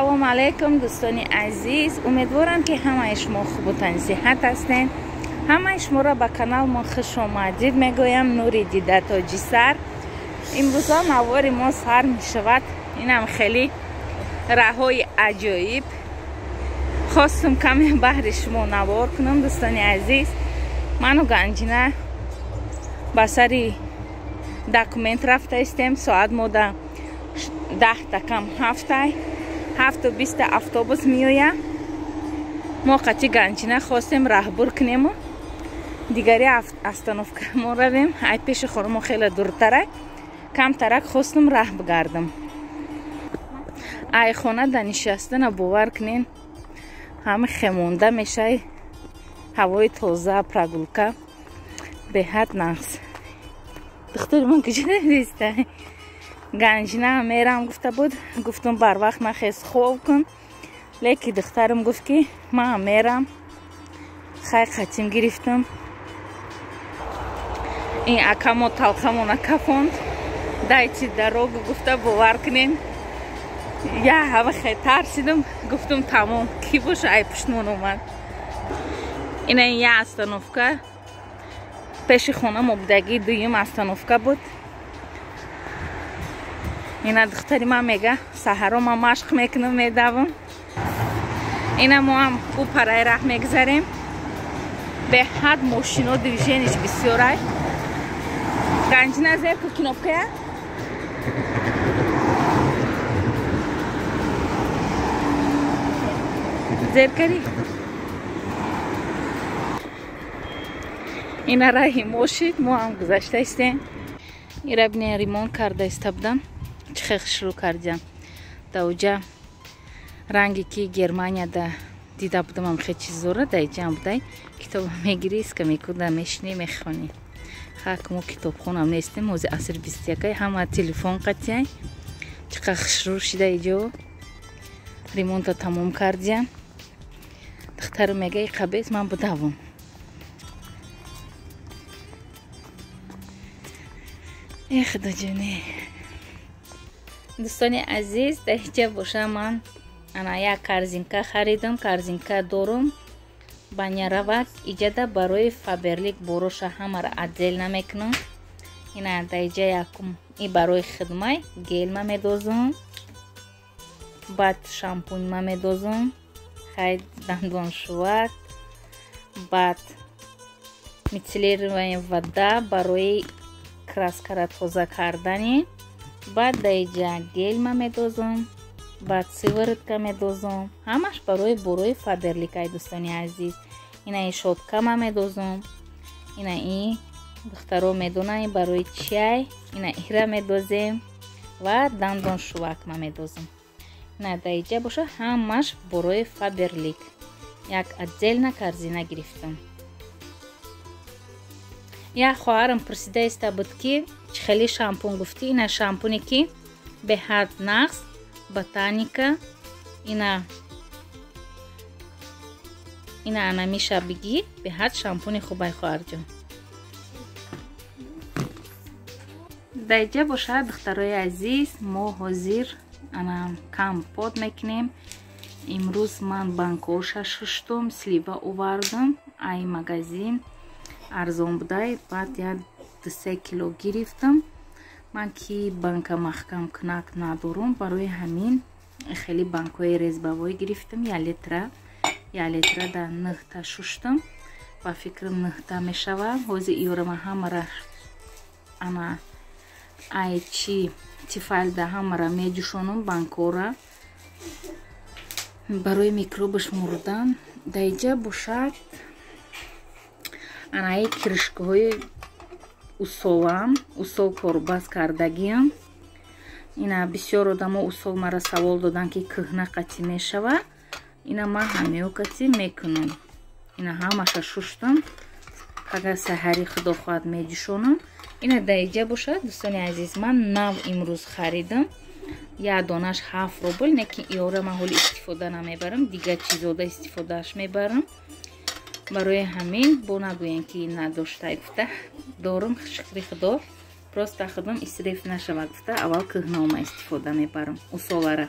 Ассалому алайкум дӯстони азиз. Умедворам ки ҳамаи шумо хубу тансиҳат ҳастед. Ҳамаи шуморо ба каналмон хуш омадид мегӯям. Нури дида тоҷисар. Имрӯза навори мо сар мешавад. Инам хеле раҳои аҷоиб. Хостум каме баҳри шумо навор кунам дӯстони азиз. Ману Ганҷина ба сари документ рафта истем. Соат мо да 10 кам 7 7:20 автобус меояд. Мо қати Ганҷина хостем раҳбур кунему дигари остановка мо равем. Ай пеши хорамо хеле дуртарай, камтарак хостум раҳ бигардам. Ай хона да нишастана бовар кунен, ҳами хемонда мешай, ҳавои тоза, прогулка беҳад нағз. Духтари ман куҷо диста? Ганҷина мерам гуфта буд, гуфтум барвақт нахез хоб кун, леки духтарам гуфт ки ман мерам. Хай қатим гирифтам. Ин акамо талхамона кафонд, дайте дорогу гуфта, бовар кунем, я ҳава хай тарсидам, гуфтум тамом, ки боша ай пуштмон омад. Ина я остановка пеши хона мо будаги, дуюм остановка буд. Ина духтари ман мега саҳаро ман машқ мекунам, медавам. Ина мо ҳам ӯ параи раҳ мегзарем. Беҳад мошино движениш бисёрай. Ганҷина зер ку кнопкая. Зер кари. Ина раҳи мошид, мо ҳам гузашта истем. Ира бинен ремонт карда иста будам. Чӣ хел шурӯъ кардям. Даоҷа ранге ки Германияда дида будам, ам хел чизора даиҷам будай. Китоб мегирӣ, скамейкуда мешинӣ, мехонӣ. Хак мо китобхонам нестем, ҳози аср 21, ҳама телефон қатияй. Чӣ қадр хушрӯ шида иҷо. Ремонта тамом кардям. Духтарам мега иқабез ман будавам. Э худоҷоне. Дӯстони азиз, дар инҷа боша ман ана як корзинка харидам, корзинка дорум баняравак. Иҷада барои Фаберлик бороша ҳамара отдел намекунам. Ина дар иҷа якум и барои хидмай гелма медозам, баъд шампуньма медозам, хай дандоншувак, баъд мицеллярная вода барои краскара тоза кардани, баъд дар иҷа гелма медозам, баъд сыворотка медозам. Ҳамаш барои борои Фаберликай дӯстони азиз. Ина и щёткама медозам, ина и духтаро медонанд барои чай, ина ира медозем ва дандоншувакма медозам. Ина дар иҷа боша ҳамаш борои Фаберлик. Як отдельна корзина гирифтам. Як хоҳарам пурсида иста буд ки чӣ хеле шампун гуфтӣ. Ина шампуне ки беҳад нағз, ботаника. Ина анамиша бигӣ, беҳад шампуни хубай хоҳарҷон. Дар иҷа бошад духтарои азиз, мо ҳозир ана компот мекунем. Имрӯз ман банкоша шуштум, слива овардам ай магазин, арзон будай, баъд як 2-3 кило гирифтам. Ман ки банка маҳкам кунак надорум, барои ҳамин хеле банкҳои резбавой гирифтам. Я литра да 9 та шуштам. Ба фикрам 9 та мешавад. Ҳозир иёра ман ҳамара ана ай чи тифалда ҳамара меҷӯшонам банкора барои микробаш мурдан. Дар иҷа бошад анаи крышкаҳои усолам, усол корбаз кардагиам. Ина бисёр одамо усол мара савол додан ки кӯҳна қатӣ мешава. Ина ман ҳамео қатӣ мекунам. Ина ҳамаша шуштам, агар саҳари худо хоҳад меҷӯшонам. Ина дар иҷа бошад дӯстони азиз, ман нав имрӯз харидам. Як донаш 7 рубл, лекин иёра ман ҳоли истифода намебарам, дигар чизода истифодааш мебарам. Барои ҳамин бо нагӯем ки надоштай гуфта дорум, шукри худо, просто худам исриф нашава гуфта аввал кӯҳнаома истифода мебарам усолара.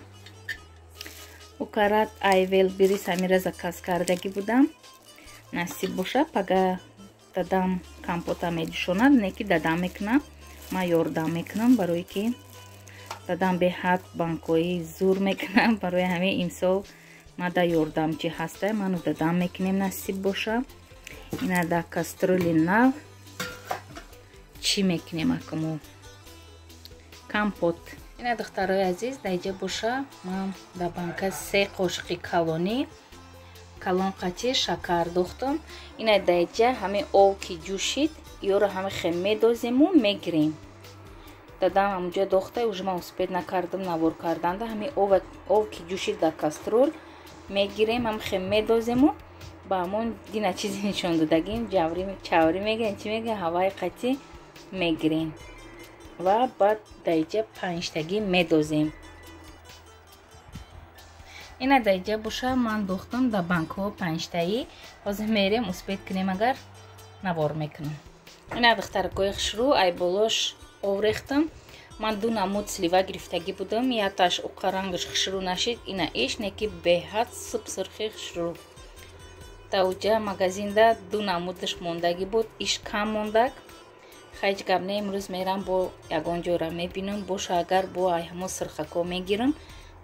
Укарат ай Wildberries ҳамира заказ кардагӣ будам. Насиб боша, пага дадам компота медишонад, не ки дадам мекунам, ман ёрдам мекунам, барое ки дадам беҳад банкои зур мекунам. Барои ҳамин имсол ман да ёрдамчи ҳаста, ману дадам мекунем, насиб боша. Ина да кастрюли нав чӣ мекунем акму? Компот. Ина духтарои азиз, даиҷа боша ман да банка 3 қошиқи калонӣ калон қати шакар дохтам. Ина даиҷа ҳамин ов ки ҷӯшид, ёро ҳами хел медозему мегирем. Дадам ҳамунҷа дохта, уже ман успед накардам навор карданда. Ҳамин ов ки ҷӯшид дар кастрюл мегирем, ҳами хел медозему ба ҳамон дина чизи нишон додагим, чаврӣ мегирем, чӣ мегирем, ҳаваи қатӣ мегирем ва баъд даиҷа 5тагӣ медозем. Ина даиҷа боша ман дохтам дар банкҳо 5таӣ. Ҳозир мерем успед кунем, агар навор мекунам. Ина духтаракои хушрӯ, ай болош ов рехтам. Ман 2 намуд слива гирифтагӣ будам, яташ уқа рангаш хушрӯ нашид, ина иш не ки беҳад субсурхи хушрӯ. Тауҷа магазинда 2 намудаш мондагӣ буд, иш кам мондак. Ҳеҷ гап не, имрӯз мерам бо ягон ҷора мебинам, боша агар бо ай ҳамо сирхако мегирам,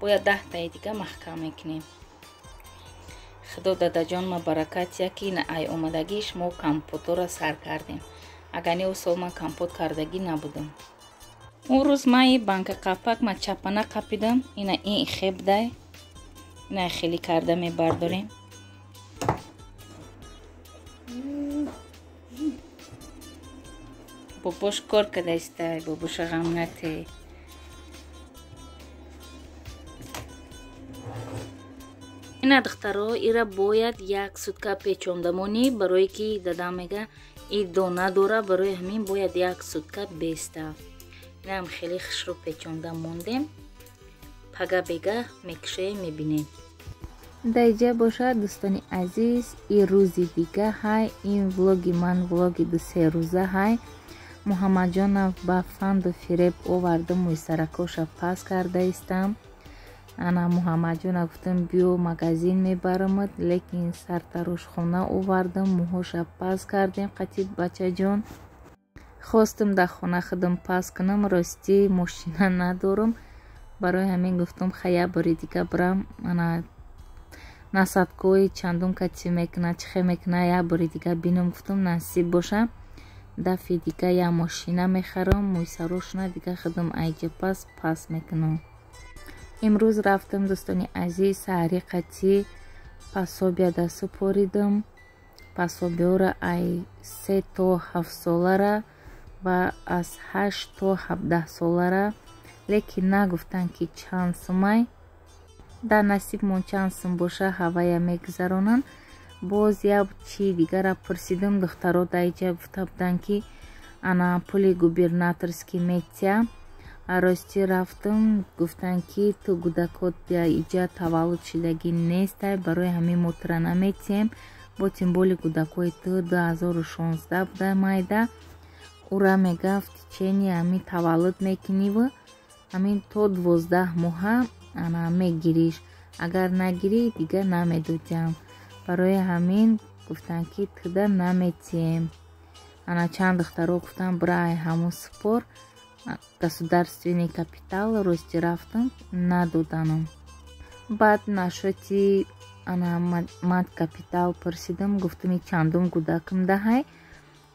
бояд 10таи дига маҳкам мекунем. Худо дадаҷон ма баракат яки ина ай омадагиш мо компотора сар кардем. Агар не, сол ман компот кардагӣ набудам. Он рӯз ман и банка қапак ма чапана қапидам, ина ин хебдай, ина хеле карда мебардорем. Бобош кор кардааста, бобоша ғам нате. Ина духтаро, ира бояд 1 сутка печонда монӣ, барое ки дадам мега и дона дора, барои ҳамин бояд 1 сутка беста. Инам хеле хушрӯ печонда мондем. Пага бега мекушоем, мебинем. Даиҷа бошад дӯстони азиз, и рӯзи дига ҳай, ин влоги ман влоги 2-3 рӯза ҳай. Муҳаммадҷонов ба фанду фиреб овардам, мӯйсаракоша пас кардаистам. Ана Муҳаммадҷона гуфтам биё магазин мебарамад, лекин сартарошхона овардам, мӯҳоша пас кардем қати бачаҷон. Хостам дар хона худам пас кунам, ростӣ мошина надорам, барои ҳамин гуфтам хай як бори дига бирам, ана насадкои чандум кати мекунад, чӣ хел мекунад, як бори дига бинам, гуфтам насиб боша. Дафъи дига як мошина мехарам, мӯйсарошона дига худам айҷа пас мекунам. Имрӯз рафтам дӯстони азиз, саҳари қатӣ пасобияда супоридам. Пасобиёра ай 3 то 7 солара ва аз 8 то 17 солара, лекин нагуфтанд ки чанд сумай. Дар насибмон чанд сум боша ҳавая мегузаронанд. Боз як чи дигара пурсидам, духтаро даиҷа гуфта буданд ки ана пули губернаторский метия. Ростӣ рафтам, гуфтанд ки ту гудакот иҷа таваллуд шудагӣ нестай, барои ҳамин мо тура наметиҳем. Бо тимболи гудакои ту 2016 буда майда, ура мега в течение ҳамин таваллуд мекуниву ҳамин то 12 моҳа ана мегириш, агар нагирӣ дига намедодям. Барои ҳамин гуфтанд ки туда наметиҳем. Ана чанд духтаро гуфтанд бира ай ҳамун супор государственный капитал, рости рафтам надоданам. Баъд нашоти ана мат капитал пурсидам, гуфтам и чандум гудакам даҳай,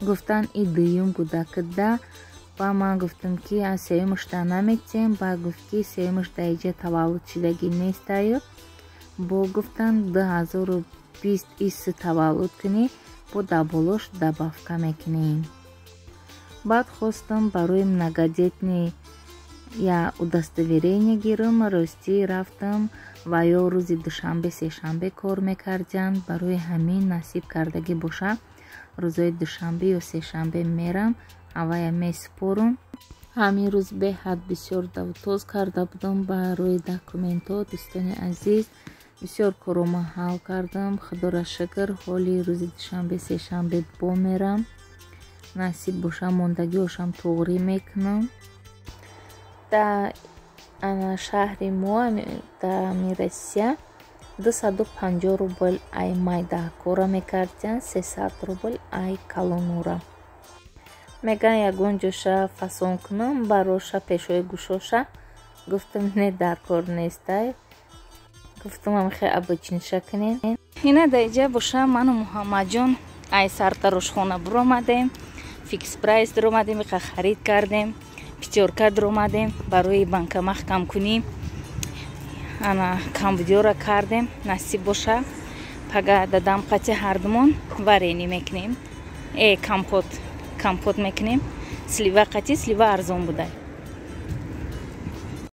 гуфтанд и дуюм гудакат да. Ба ман гуфтам ки аз сеюмашда наметиҳем. Баъд гуфт ки сеюмашда иҷа таваллуд шудагӣ нестаю. Бо гуфтанд 2020 ис таваллуд кунӣ, бо дар болош добавка мекунем. Баъд хостам барои многодетный я удостоверение гирам, ростӣ рафтам ва ё рӯзи душанбе сешанбе кор мекардианд. Барои ҳамин насиб кардагӣ боша, рӯзои душанбе ё сешанбе мерам, ҳавая месупорам. Ҳамин рӯз беҳад бисёр давтоз карда будам барои документҳо. Дӯстони азиз, бисёр корома ҳал кардам, худоро шукр. Ҳоли рӯзи душанбе сешанбе бо мерам, насиб боша мондагиошам тоғрӣ мекунам. Дар шаҳри мо, дар Россия, 250 рубл ай майдаҳкора мекардиян, 300 рубл ай калонура. Меган, ягон ҷоша фасон кунам бароша, пешои гӯшоша. Гуфтам, не, дар кор нестай. Гуфтам, амхе обычный ша кунем. Ина даиҷа боша, ману Муҳаммадҷон ай сартарошхона буромадем, Фикс Прайс дуромадем, иқа харид кардем, Пятёрка дуромадем барои банка маҳкамкунӣ. Ана камбудиёра кардем. Насиб боша, пага дадам қати ҳардумон варенье мекунем, компот, компот мекунем слива қати. Слива арзон буда.